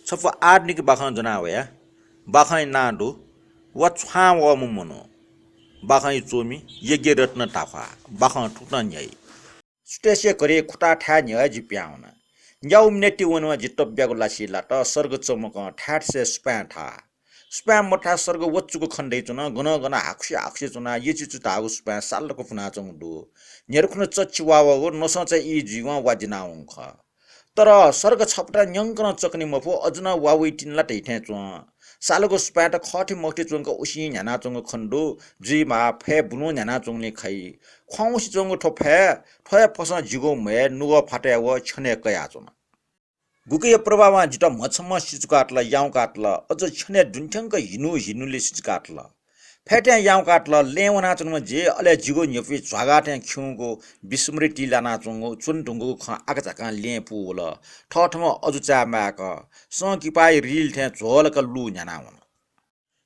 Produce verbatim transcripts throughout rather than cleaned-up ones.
छपु आधुनिक बाखं ज्वना वया। बाखंया नां दु वा छ्वां वःम्ह मनू। बाखंया च्वमि यज्ञरत्न धाख्वाः। बाखं थुकथं न्ह्याइ। सुथय्‌से घरे खुता थाय् न्ह्यः जि पिहां वना। न्यागू मिनेटति वनेवं जि तब्यागु लासि लात। सर्ग चमकं थाय्‌थासय् सुपाँय् थाः। सुपाँय् मथाय् सर्ग वचुक खने दइच्वन। गनं गनं हाकुसे हाकुसे च्वनाः यचिचु धाःगु सुपाँय् सालक पुनाच्वंगु दु। न्ह्यरु खुन्हु चच्छि वा वःगु, नसं चाहिँ ई जुइवं वा दिनावंगु खः। तर सर्ग छपटा न्यंकनं चकनी मफु, अझ नं वा वइतिनि ला धइथें च्वं। सालगु सुपाँय्‌त खःथी मखुथी च्वंक उसिं न्ह्यानाच्वंगु खने दु। जुइमाः, फय् बुलुं न्ह्यानाच्वंगुलिं खइ। ख्वाउँसे च्वंगु थ्व फय्, थ्व हे फसं जिगु म्हय् नुगः फातय् व छ्यनय् कयाच्वन। गुकिया प्रभावं जितः म्हछम्ह सिचुकातल, याउँकातल, अझ छ्यनय् दुने थ्यंक हिनु हिनुले सिचुकातल। फय्‌थें याउँकातल, लँय् वनाच्वनाम्ह जि, अले जिगु न्ह्यपुइ झ्वागा थें खिउँगु विस्मृति लानाच्वंगु, च्वने धुंकूगु खँ आकाझाकां लँय् पूवल। थःथवं अजू चाये माय्‌क, संकिपाया रिल थें झ्वलक लू न्ह्यानावन।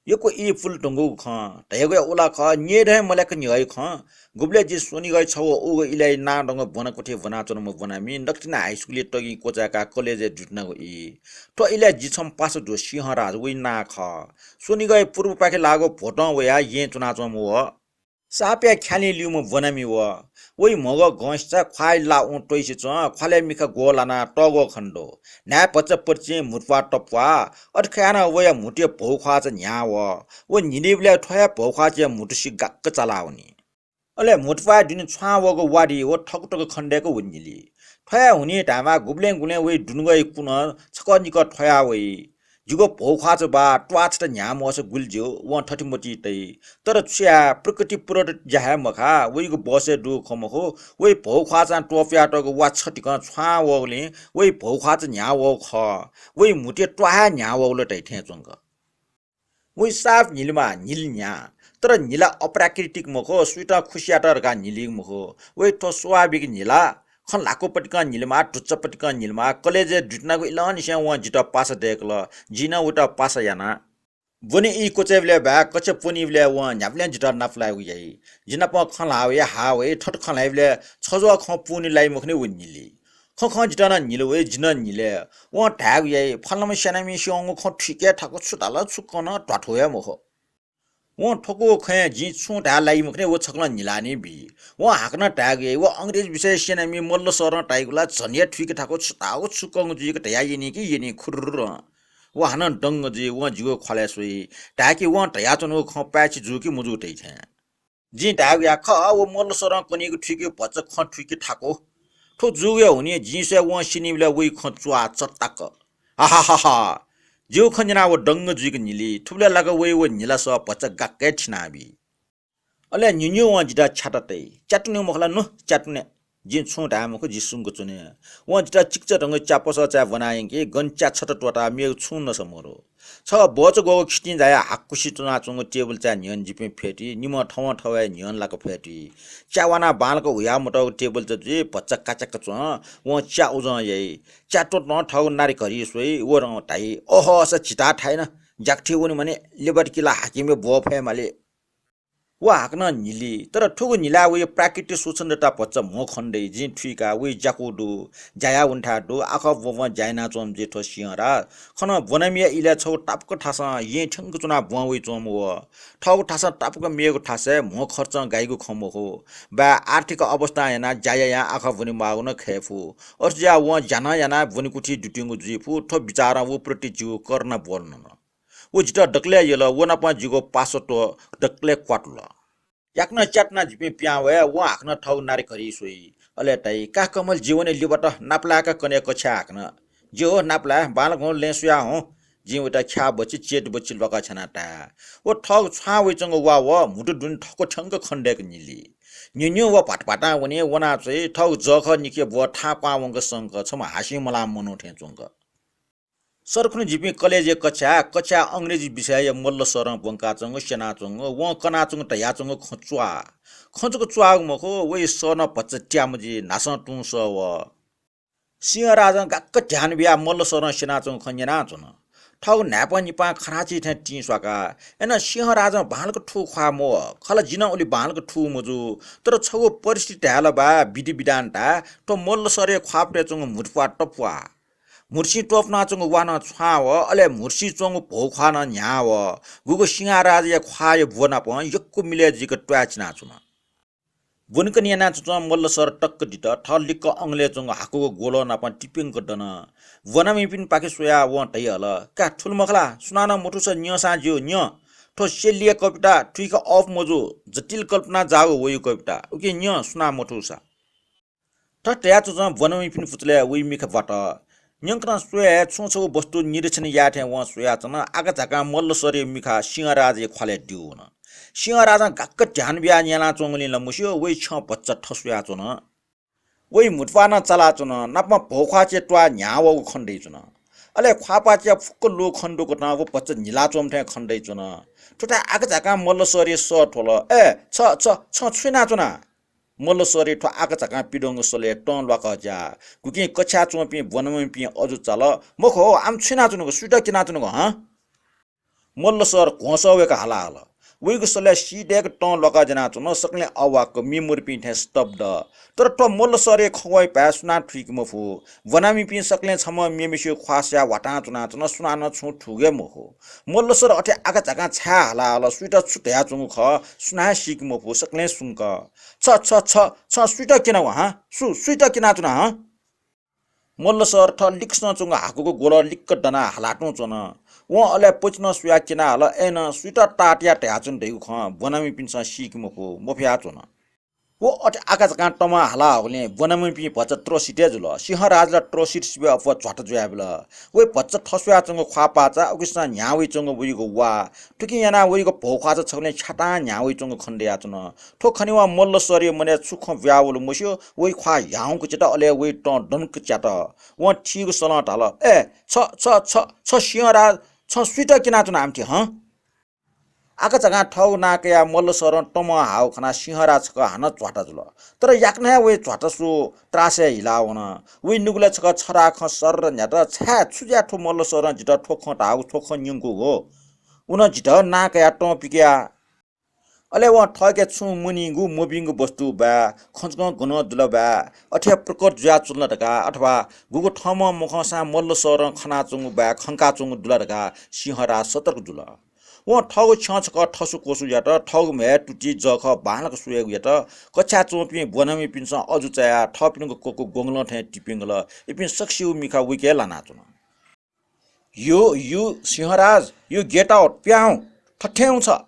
यक्व ई पुले धुंकूगु खँ, धयागुया उला खः, न्यय्‌दँ हे मलाक न्ह्यःया खँ। गुबलय् जि स्वनिगःया छगू उगु इलय् नांदंगु ब्वनाक्वथि ब्वनाच्वनाम्ह ब्वनामि नकतिनि हाइस्कुलय् तगिं क्वचाय्‌काः कलेजय् दुतिनागु ई। थ्व इलय् जि छम्ह पासा दु, सिंहराज वइ नां खः। स्वनिगःया पूर्वपाखे लाःगु भ्वतं वयाः येँ च्वनाच्वंम्ह व। सापया ख्यालें ल्यूम्ह ब्वनामि व। वइ म्हगः गंसिचा ख्वाःया ला उं त्वइसे च्वं, ख्वालय् मिखा ग्वः लानाः तःग्वः खने दु। न्हाय् भचा परिचिं म्हुतुप्वाः तप्वाः। अथे खयाः नं वया म्हुतुया भौख्वाःचा न्ह्याः वः। व न्हिलिबलय् थ्व हे भौख्वाःचाया म्हुतुसि गाक्क चालावनी। अले म्हुतुप्वाःया दुने छ्वां वःगु वादी व थकु तक खने दय्‌क व न्हिली। थ्वया हुनिं धायेमाः गुबलें गुबलें वइ दुनुगःया कुनं छकः निकः थ्वया वइ। जिगु भौख्वाःचा बाः त्वाः छता न्ह्याः मवःसा गुलि ज्यू, वं थथे मतिइ तइ। तर छु याये, प्रकृति प्रदत्त ज्या हे मखा, वइगु बसय् दुगु खँ मखु, वइ भौख्वाःचां त्वपुयातःगु वा छतिकं छ्वां वःगुलिं वइ भौख्वाःचा न्ह्याः वःगु खः। वइ म्हुतुया त्वाः हे न्ह्याः वःगु ला धइथें च्वंक। वइ साप न्हिलेमाः, न्हिले न्ह्याः। तर न्हिला अप्राकृतिक मखु, सुइत खुसि यात धकाः न्हिलीगु मखु। वइ थ्व स्वाभाविक न्हिला। खँ ल्हाकुपतिकं न्हिलेमाः, धुच्चापतिकं न्हिलेमाः। कलेजय् दुतिनागु इलंनिसें वं जितः पासा दय्‌कल। जिं नं वइत पासा याना। ब्वने ई क्वचाइबलय् बाय्, कक्षा प्वनीबलय् वं न्ह्याबलें जितः नापलायेगु याइ। जि नाप खँ ल्हाः वइ, हाः वइ, थथे खँ ल्हाइबलय् छज्वः खँ पूवने लाइ मखुनि व न्हिले। खँ खँ जितः नं न्हिले वइ, जि नं न्हिले। वं धायेगु याइ, फलानाम्ह स्यानामि स्यंगु खँ थुइके थाकु छु धाल छु कन ध्वाथुइ हे मखु। वं थ्वकूगु खँय् जिं छुं धाये लाइ मखुनि, व छकलं न्हिलानि बी। वं हाकनं धायेगु याइ, व अंग्रेजी विषय स्यनामि मल्ल सरं धाइगु ला झन हे थुइके थाकु छु धाःगु छु कंगु जुइक धयाः यनी कि यनी खुर्र। व हानं दंग जुइ, वं जिगु ख्वालय् स्वइ। धाय्‌कि वं धयाच्वनागु खँ पाय्‌छि जू कि मजू धइथें। जिं धायेगु याः, खः, व मल्ल सरं कनीगु थुइके भचा खँ थुइके थाकु। थ्व जूगुया हुनिं जिं स्वये वं स्यनीबलय् वइ खँ च्वाः चताक। हाहाहाहा। जिगु खँ न्यनाः व दंग जुइक न्हिली। थुबलय् लाक वइ व न्हिलासः भचा गाक्क हे थिनाबी। अले न्हिन्यु वं जितः छ्यात तइ। च्यातुने मखु ला नु, च्यातुने। जिं छुं धाये मखु, जि सुंक च्वने। वं जितः चिकिचा धंगु च्यापसः चाय् ब्वना यंकी, गन च्या छता त्वःताः मेगु छुं नसा मदु। छगः बचा ग्वःगु खितिं जायाः हाकुसे च्वनाच्वंगु टेबल चाय् न्ह्यःने जिपिं फ्यतुइ, निम्हं थवं थवय् न्ह्यःने लाक फ्यतुइ। च्या वानाः बांलाक हुया मतःगु टेबल चा जुइ, भचा काच्याक च्वं, वं च्या उजं याइ। च्या त्वँतं थःगु नारि घडी स्वइ, व नं धाइ, ओहो, स झिता थाय् न, ज्याकथि वने माने, लेबात कि ला हाकिमया ब्वः फये माले। व हाकनं न्हिली, तर थुगु न्हिलाय् वइ प्राकृतिक स्वच्छन्दता भचा म्हो खने दइ। जिं थुइका, वइ ज्याकू दु, ज्या याः वनेथाय् दु, आखः ब्वंब्वं ज्या यानाच्वंम्ह जुइ थ्व सिंहराज। खन ब्वनामिया इलय् छगू तापाक थासं येँ थ्यंक च्वनाः ब्वं वइच्वंम्ह व। थःगु थासं तापाक मेगु थासय् म्हो खर्चं गाइगु खँ मखु। बाय् आर्थिक अवस्थां यानाः ज्या यायां आखः ब्वनेमाःगु नं खये फु। अथे जुयाः वं ज्या नं यानाः ब्वनेकुथि दुतिंगु जुइ फु। थ्व बिचारं व प्रति जिगु करुणा ब्वलन। व जितः दकलय् यल, व नाप जिगु पासा त्वः दकलय् क्वातुल। याकनं च्यातुनाः जिपिं पिहां वये, वं हाकनं थःगु नारि घडी स्वइ। अले धाइ, का कमल, जि वने लिबात, नापलाय्‌क कन्हय् कछ्याये हाकनं। जि हो नापलाये, बांलाक हुँ, लँय् सुया हुँ। जिं वइत ख्याः बच्छि, चेत बच्छि ल्वाकछ्यानाः ताये। व थःगु छ्वां वइच्वंगु वा व म्हुतु दुने थक्व थ्यंक खने दय्‌क न्हिली। न्हिन्हिं व भात भातां वनी, वनाच्वइ, थःगु जःखः निखे ब्वः थां क्वहां वंक संक छम्ह हासिं मलाःम्ह मनू थें च्वंक। सरखुन्हु जिपिं कलेजया कछाय्, कछाय् अंग्रेजी विषयया मल्ल सरं ब्वंकाच्वंगु, स्यनाच्वंगु, वं कनाच्वंगु, धयाच्वंगु खँ च्वाः। खँ जक च्वाःगु मखु, वइ सः नं भचा त्याःम्ह जुइ, न्हासं तुं सः वः। सिंहराजं गाक्क ध्यान बियाः मल्ल सरं स्यनाच्वंगु खँ न्यनाच्वन। थःगु न्हाय्पं निपां खराँची थें तिं स्वाकाः, अय्नं सिंहराजं बांलाक थू ख्वाः मवः, खला जि नं उलि बांलाक थू मजू, तर छगू परिस्थिति धाये ला बा, विधि विधान धाये, थ्व मल्ल सरया ख्वाःपातय् च्वंगु म्हुतुप्वाः तप्वाः। म्हुर्सिं त्वपुनाच्वंगु वा नं छ्वां वः, अले म्हुर्सिं च्वंगु भौख्वाः नं न्ह्याः वः। गुगु सिंहराजया ख्वाःया ब्व नाप यक्व मिलय् जुइक त्वाये चिनाच्वन। ब्वनेकने यानाच्वंच्वं मल्ल सर टक्क दित। थः लिक्क अंगलय् च्वंगु हाकुगु ग्वलः नाप तिप्यंक दन। ब्वनामिपिन्पाखे स्वयाः वं धयाहल, का थुल मखु ला, सुनानं मथूसा न्यंसां ज्यू, न्यँ। थ्व सेलिया कविता, थुइक अःपु मजू, जटिल कल्पना जाःगु वइगु कविता। उकिं न्यँ, सुनां मथूसा। थथे धयाच्वंच्वं ब्वनामिपिनि पुचलय् वइ मिखा ब्वात। न्यंकनं स्वयाः हे छुं छगू वस्तु निरीक्षण याये थें वं स्वयाच्वन। आकाझाकां मल्ल सरया मिखा सिंहराजया ख्वालय् द्यू वन। सिंहराजं गाक्क ध्यान बियाः न्यनाच्वंगुलिं ला मस्यू, वइ छ्यं भचा थस्वयाच्वन। वइ म्हुतुपाः नं चालाच्वन, नापं भौख्वाःचय् त्वाः न्ह्याः वःगु खने दइच्वन। अले ख्वाःपाःचया फुक्क लु खने दुकथं व भचा न्हिलाच्वंम्ह थें खने दइच्वन। थुथाय् आकाझाकां मल्ल सरया सः थ्वल। अय्, छ, छ, छं छु यानाच्वना? मल्ल सरया थ्व आकाझाकां पिदंगु सलय् तं ल्वाकः ज्या। गुकिं कछाय् च्वंपिं ब्वनामिपिं अजू चाल। मखु, आम छु यानाच्वनागु, सुइत क्यनाच्वनागु, हँ? मल्ल सर घ्वंसः वय्क हाला हल। वइगु सलय् सीदय्क तं ल्वाकः ज्यानाच्वन। सकलें अवाक्क, मिमुर्पिं थें स्तब्ध। तर थ्व मल्ल सरया खँग्वःया भाय् सुनां थुइके मफु। ब्वनामिपिं सकलें छम्हं मेम्हेसिगु ख्वाः स्वयाः ह्वातां च्वनाच्वन, सुनानं छुं थूगु हे मखु। मल्ल सर अथे आकाझाकां छाय् हाला हल, सुइत छु धयाच्वंगु खः, सुनां हे सीके मफु, सकलें सुंक। छ, छ, छ, छं सुइत क्यनागु, हँ? सु, सुइत क्यनाच्वना, हँ? मल्ल सर थः लिक्कसं च्वंगु हाकुगु ग्वलः लिक्क दनाः हाला तुं च्वन। वं अले पतिनं स्वयाः क्यना हल, अय्नं सुइत ताःतयाः धयाच्वन धइगु खँ ब्वनामिपिन्सं सीके मफु, मफयाच्वन। व अथे आकाझाकां तमं हाला हःगुलिं ब्वनामिपिं भचा त्रसित हे जुल। सिंहराज ला त्रसित सिबय् अप्वः झ्वात जुयाबिल। वइ भचा थस्वयाच्वंगु ख्वाःपाःचा, उकिसं न्ह्याः वइच्वंगु वइगु वा, थुकिं यानाः वइगु भौख्वाःचा छगलें छ्यातां न्ह्याः वइच्वंगु खने दयाच्वन। थ्व खनेवं मल्ल सरया मनय् छु खँ बुयावल मस्यू, वइ ख्वाः ह्याउँक च्यात, अले वइ तं दनुक च्यात। वं थीगु सलं धाल, अय्, छ, छ, छ, छ सिंहराज, छं सुइत क्यनाच्वना आमथि, हँ? आकाझाकां थःगु नां कयाः मल्ल सरं तमं हाःगु खनाः सिंहराज छकः हानं झ्वात जुल। तर याकनं हे वइ झ्वात सु त्रासय् हिला वन। वइ नुगलय् छकः छराः खँ सर्र न्ह्यात, छाय्, छु ज्या थ्व मल्ल सरं जितः थ्व खँ धाःगु, थ्व खँ न्यंकूगु? उनं जितः नां कयाः तं पिकया। अले वं थःके छुं मनीगु, मभिंगु वस्तु बाय्, खँ छकः गनं जुल बाय्, अथे हे प्रकट जुयाच्वन ला धकाः, अथवा गुगु थःम्हं मखंसां मल्ल सरं खनाच्वंगु बाय् खंकाच्वंगु दु ला धकाः सिंहराज सतर्क जुल। वं थःगु छ्यं छकः थसु क्वसु यात, थःगु म्हय्, तुति, जःखः बांलाक स्वयेगु यात। कछाय् च्वंपिं ब्वनामिपिन्सं अजू चायाः थःपिनिगु ककु ग्वंगलं थें तिपिंगल। इपिं सकसिगु मिखा वइके लानाच्वन। यु, यु सिंहराज, यु get out, प्याहुँ, थथें हुँ छ।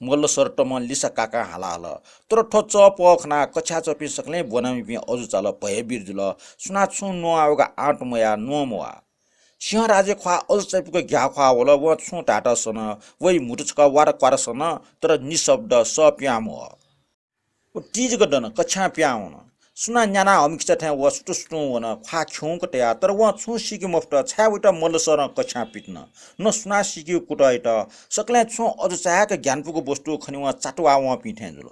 मल्ल सर तमं लिसा काकां हाला हल। तर थ्व चःपः खनाः कछाय् च्वंपिं सकलें ब्वनामिपिं अजू चाल, भयभीर जुल। सुनां छुं न्ववाः वय्क आँट मयाः न्वं मवाः। सिंहराजया ख्वाः अजू चायापुक ग्याःख्वाः वल। वं छुं धायेत सन, वइ म्हुतु छकः वार क्वार सन, तर निशब्द, सः पिहां म्वः। व तिजक दन, कछ्यां पिहां वन। सुनां न्याना हःम्ह किचा थें व सुतुसुतुं वन, ख्वाः खिउँक तयाः, तर वं छुं सीके मफुत, छाय् वइत मल्ल सरं कछ्यां पितिन। न सुनां सीकेगु कुतः यात। सकलें छुं अजू चायाक ग्यानापुगु वस्तु खनेवं चातुवाः वंपिं थें जुल।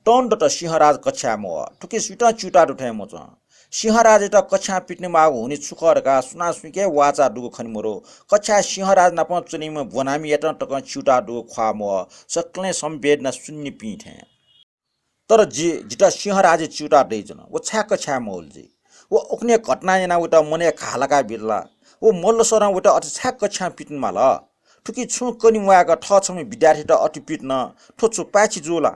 तं दत सिंहराज कछ्याय् मवः, थुकी सुइतं च्यूताः दु थें मच्वं। सिंहराजयात कछ्यां पितिनेमाःगु हुनि छु खः धकाः सुनां सुइके वाःचाः दुगु खने मरु। कछ्याय् सिंहराज नाप च्वनीम्ह ब्वनामियात तकं च्यूताः दुगु ख्वाः मवः, सकलें संवेदना शून्यपिं थें। तर जि, जितः सिंहराजया च्यूताः दइच्वन, व छाय् कछ्याय् मवल जुइ? व उखुन्हु घटना यानाः वइत मनय् घाः लाकाः बिल ला? व मल्ल सरं वइत अथे छाय् कछ्यां पितिने माल? थुकी छुं कने म्वायेक थः छम्ह विद्यार्थीत अथे पितिन, थ्व छु पाय्छि जू ला?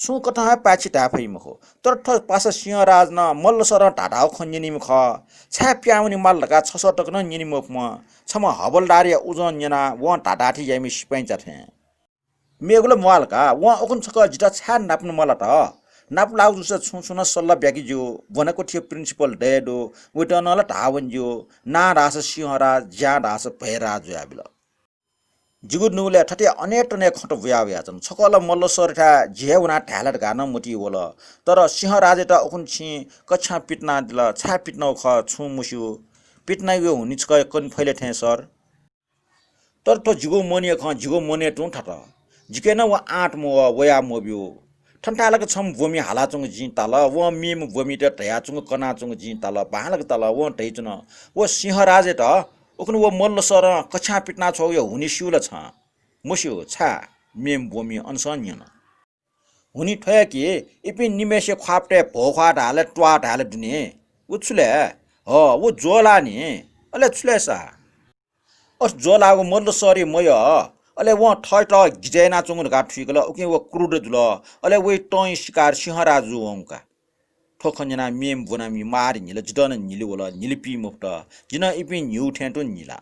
छुं कथं हे पाय्छि धाये फइ मखु। तर थ्व पासा सिंहराज नं मल्ल सरं धाधाःगु खँ न्यनीम्ह खः। छाय् पिहां वने माल धकाः छसः तक नं न्यनी मफुम्ह, छम्ह हवलदारया उजं न्यनाः वं धाधाःथें याइम्ह सिपाइँचा थें। मेगु ला म्वाःल का, वं उखुन्हु छकः जितः छाय् नापने मलात? नापलाःगु जूसा छुं छुं नं सल्लाह ब्याके ज्यू, ब्वनाक्वथिया principal दया दु, वइत नं ला धाः वने ज्यू, नां धाःसा सिंहराज, ज्यां धाःसा भयराज जुयाबिल। जिगु नुगलय् थथे अनेतने खँत बुया वयाच्वन। छकः ला मल्ल सरयाथाय् जि हे वनाः धाये ला धकाः नं मतिइ वल। तर सिंहराजयात उखुन्हु छिं कछ्यां पितिनादिल, छाय् पितिनागु खः छुं मस्यू। पितिनागु हुनि छकः कने फइ ले थें सर। तर थ्व जिगु मनया खँ जिगु मनय् तुं थात। जिके नं व आँट मवः, वयाः मब्यू। थन्थाय् ला का छम्ह ब्वमि हालाच्वंगु जिं ताल, वं मेम्ह ब्वमित धयाच्वंगु कनाच्वंगु जिं ताल, बांलाक ताल, वं धयाच्वन। व सिंहराजयात उखुन्हु व मल्ल सरं कछ्यां पितिनाछ्वःगुया हुनि स्यू ला छं? मस्यू, छाय्? मेम्ह ब्वमिं अनसं न्यन। हुनि थ्व हे कि इपिं निम्हय्सिया ख्वाःपातय् भौख्वाः धाये ला त्वाः धाये ला दुनि। व छु ले? ह, व ज्वःलाः नि। अले छु लय् सा? अथे ज्वःलाःगु मल्ल सर हे मयः। अले वं थःत गिजय् यानाच्वंगु धकाः थुइकल। उकिं व क्रुद्ध जुल। अले वइ तं शिकार सिंहराज जू वंगु का। थ्व खँ न्यनाः मेम्ह ब्वनामि मार न्हिल, जितः नं न्हिले वल, न्हिले पी मफुत। जि नं इपिं न्हिउ थें तुं न्हिला।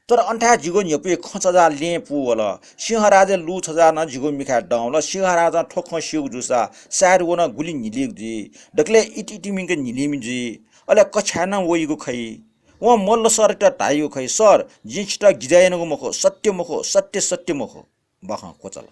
तर अन थाय् जिगु न्ह्यपुइ खँ छजा लँय् पूवल। सिंहराजया लू छजा नं जिगु मिखाय् दं वल। सिंहराजं थ्व खँ स्यूगु जूसा सायद व नं गुलि न्हिलीगु जुइ। दकलय् इति इति मिंक न्हिलीम्ह जुइ। अले कछाय् नं वइगु खइ। वं मल्ल सरयात धाइगु खइ, "सर, जिं छितः गिजय् यानागु मखु, सत्य मखु, सत्य सत्य मखु।" बाखं क्वचाल।